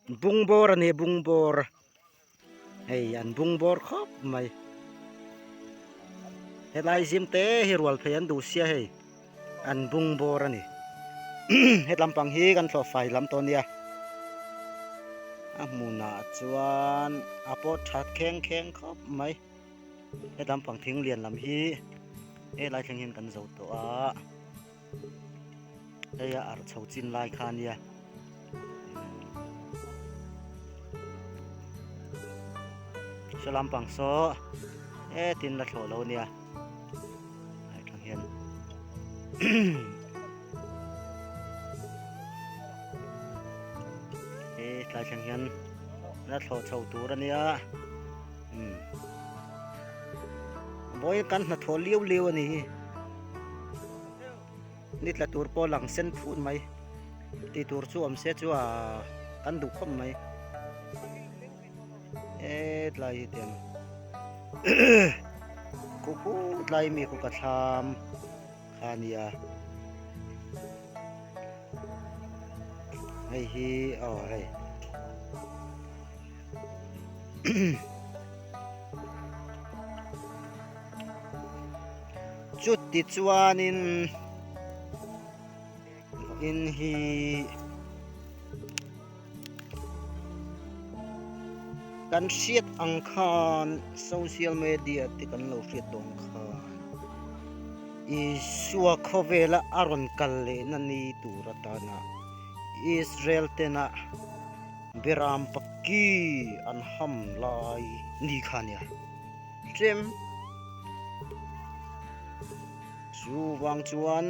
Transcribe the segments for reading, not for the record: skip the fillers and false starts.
Bungbawr a ni bungbawr hei an bungbawr khawp mai helai zim te hi rual phei an duh sia hei an bungbawr a ni hetlam pang hi kan thlawh fai lam tawh a nia a hmunah chuan a pawt that kheng kheng khawp mai hetlam pang thing lian lam hi helai thleng hian kan zo tawh a. Hei a arh chho chin lai kha ania. Saw lampang saw hetin la thlawh lo ania. Hei tang hian he tlai thleng hian la thlawh chho tur ania. Vawiin kan hnathawh liau liau a ni hi. Ni tla tur pawh lang sen phut mai tih tur chu awm se chu aa kan duh khawp mai hetlai hi tiang khu khut lai mi khu ka thlam kha a nia hei hi aw hei. Chuti chuanin vawiin hi kan hriat ang khan social media te kan lo hriat dawn khan Isua khawvela a rawn kal lehna ni tur atana Israel tena Beram paki an ham lai ni kha nia. Hrem chu vang chuan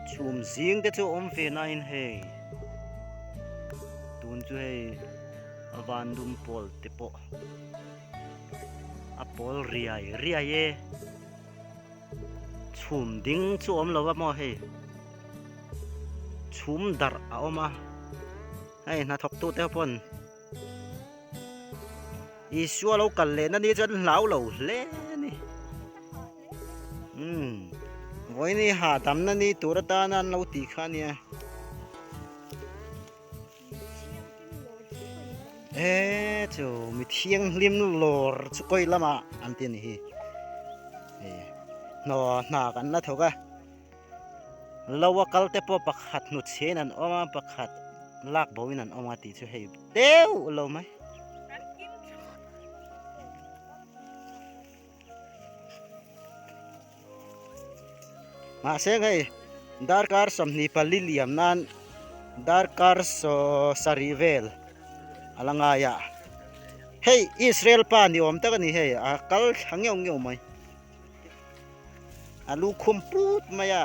chhum zing te chu awm ve nain hei tun chu hei a van dum pawl te pawh a pawl riai riai e chhum ding chu awm lo a maw hei chhum darh a awm a hei hnathawk tute pawn. Isua lo kal lehna ni chuan hlau lo hle a ni. Umm vawiin hahdamna ni tur atana an lo tih kha a nia. E chu mi thianghlim lawr chu kawi lamah an ti a ni hi. Hnaw hna kan la thawk a. Lo a kal te pawh pakhat hnutchhiain an awm a, pakhat lak boin an awm a tih chu hei deuh lo mai. Mahse hei darkar 24 liam nan darkar sarih vel a la ngai a. Hei Israel pa ni awm tak a ni hei a kal thla ngeuh ngeuh mai. A lu khum put mai a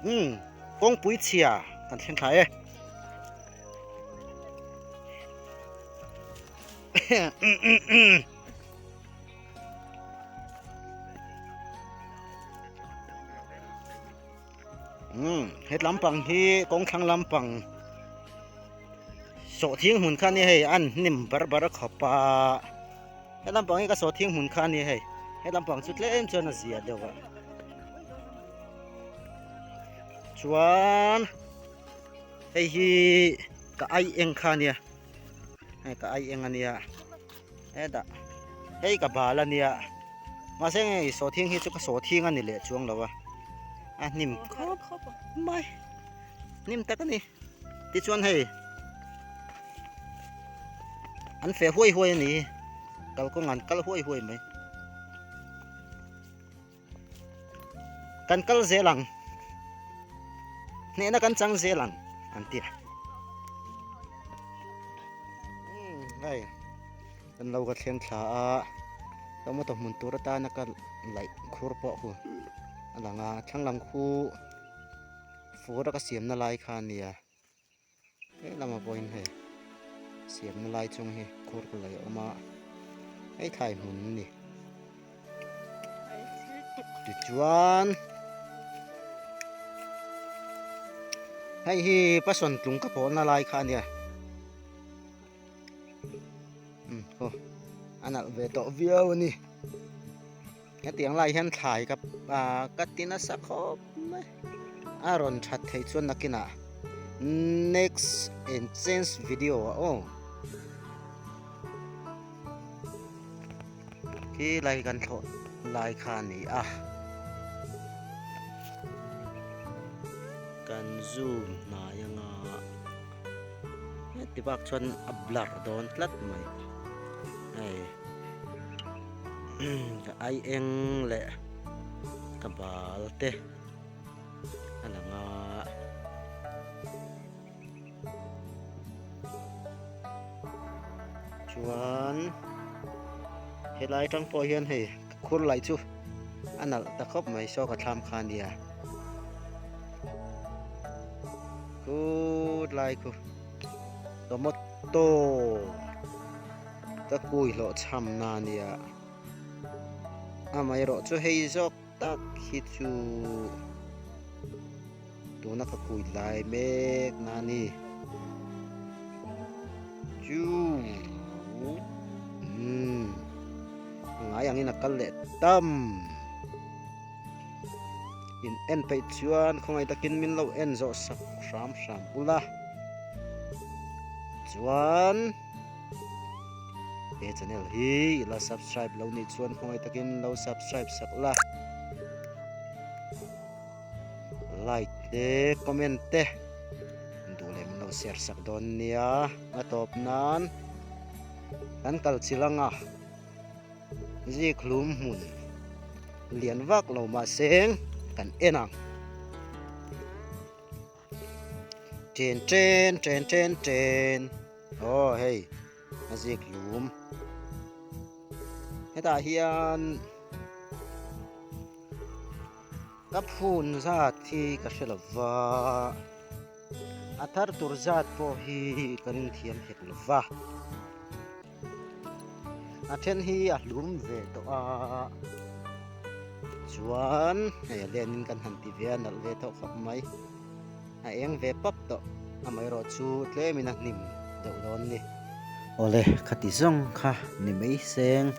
umm kawngpui chhia kan thleng thla e umm hetlam pang hi kawng thlang lampang sawhthing hmun kha nia hei an hnim bar bar khawp a. He lampang hi ka saw thing hmun kha a ni hei he lampang chu tlem chuan a zia deuh a chuan hei hi ka ai eng kha a nia hei ka ai eng a nia hetah hei ka bal a nia mahse hei saw thing hi chu ka saw thing a ni leh chuang lo a a hnim khawp mai hnim tak a ni. Tichuan hei an feh huai huai a ni kalkawng an kal huai huai mai kan kal zel ang hnehna kan chang zel ang an ti a hei kan lo ka thleng thla a tomato hmun tur atana ka laih khur pawh khu a lang a thlang lam khu. Fur a ka siamna lai kha a nia he lamah pawhin hei siamna lai chung hi khur ka lei a awm a hei thlai hmun a ni tichuan hei hi passion tlung ka pawhna lai kha a nia umm aw a nalh ve tawh viau a ni. Hetiang lai hian thlai ka ah ka ti nasa khawp mai a rawn that thei chuan nakinah Next and change video ah aw. Khi lai kan thlawh lai kha a ni a. Kan zoom hnai anga heti bak chuan a blur dawn tlat mai. Hei ka ai eng leh ka bal te a lang a. Chuan helai atang pawh hian hei khur lai chu a nalh ta khawp mai saw ka thlam kha ania khulai khu tomato ka kui hlawh chham na ania amaherawh chu hei zawk tak hi chu. Tuna ka kui lai mek na a ni. Chu umm a ngai angin a kal leh tam. In en peih chuan khawngaih takin min lo en zawh sak hram hram ula. Chuan he channel hi i la subscribe lo nih chuan khawngaih takin lo subscribe sak la. Like te comment te duh leh min lo share sak dawn nia a tawp nan kan kal chil anga zikhlum hmun lian vak lo mahse kan en ang chen chen chen chen chen aw hei a zikhlum hetah hian. Ka phun zat hi ka hre lo va, a thar tur zat pawh hi ka ring thiam hek lo va. A then hi a hlum ve tawh a, chuan hei a lenin kan han ti ve a, nalh ve tawh khawp mai. A eng ve pap tawh, amaherawh chu tlemin a hnim deuh dawn ni. Awle, khati zawng kha ni mai seng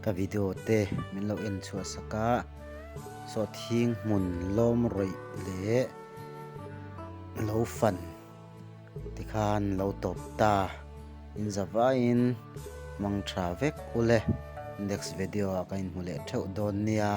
ka video te min lo en chhuah sak a, sawhthing hmun lawm rawih leh lo fan tikhan lo tawp ta, in za vaiin hmang tha vek ule, next video ah ka inhmu leh theuh dawn nia.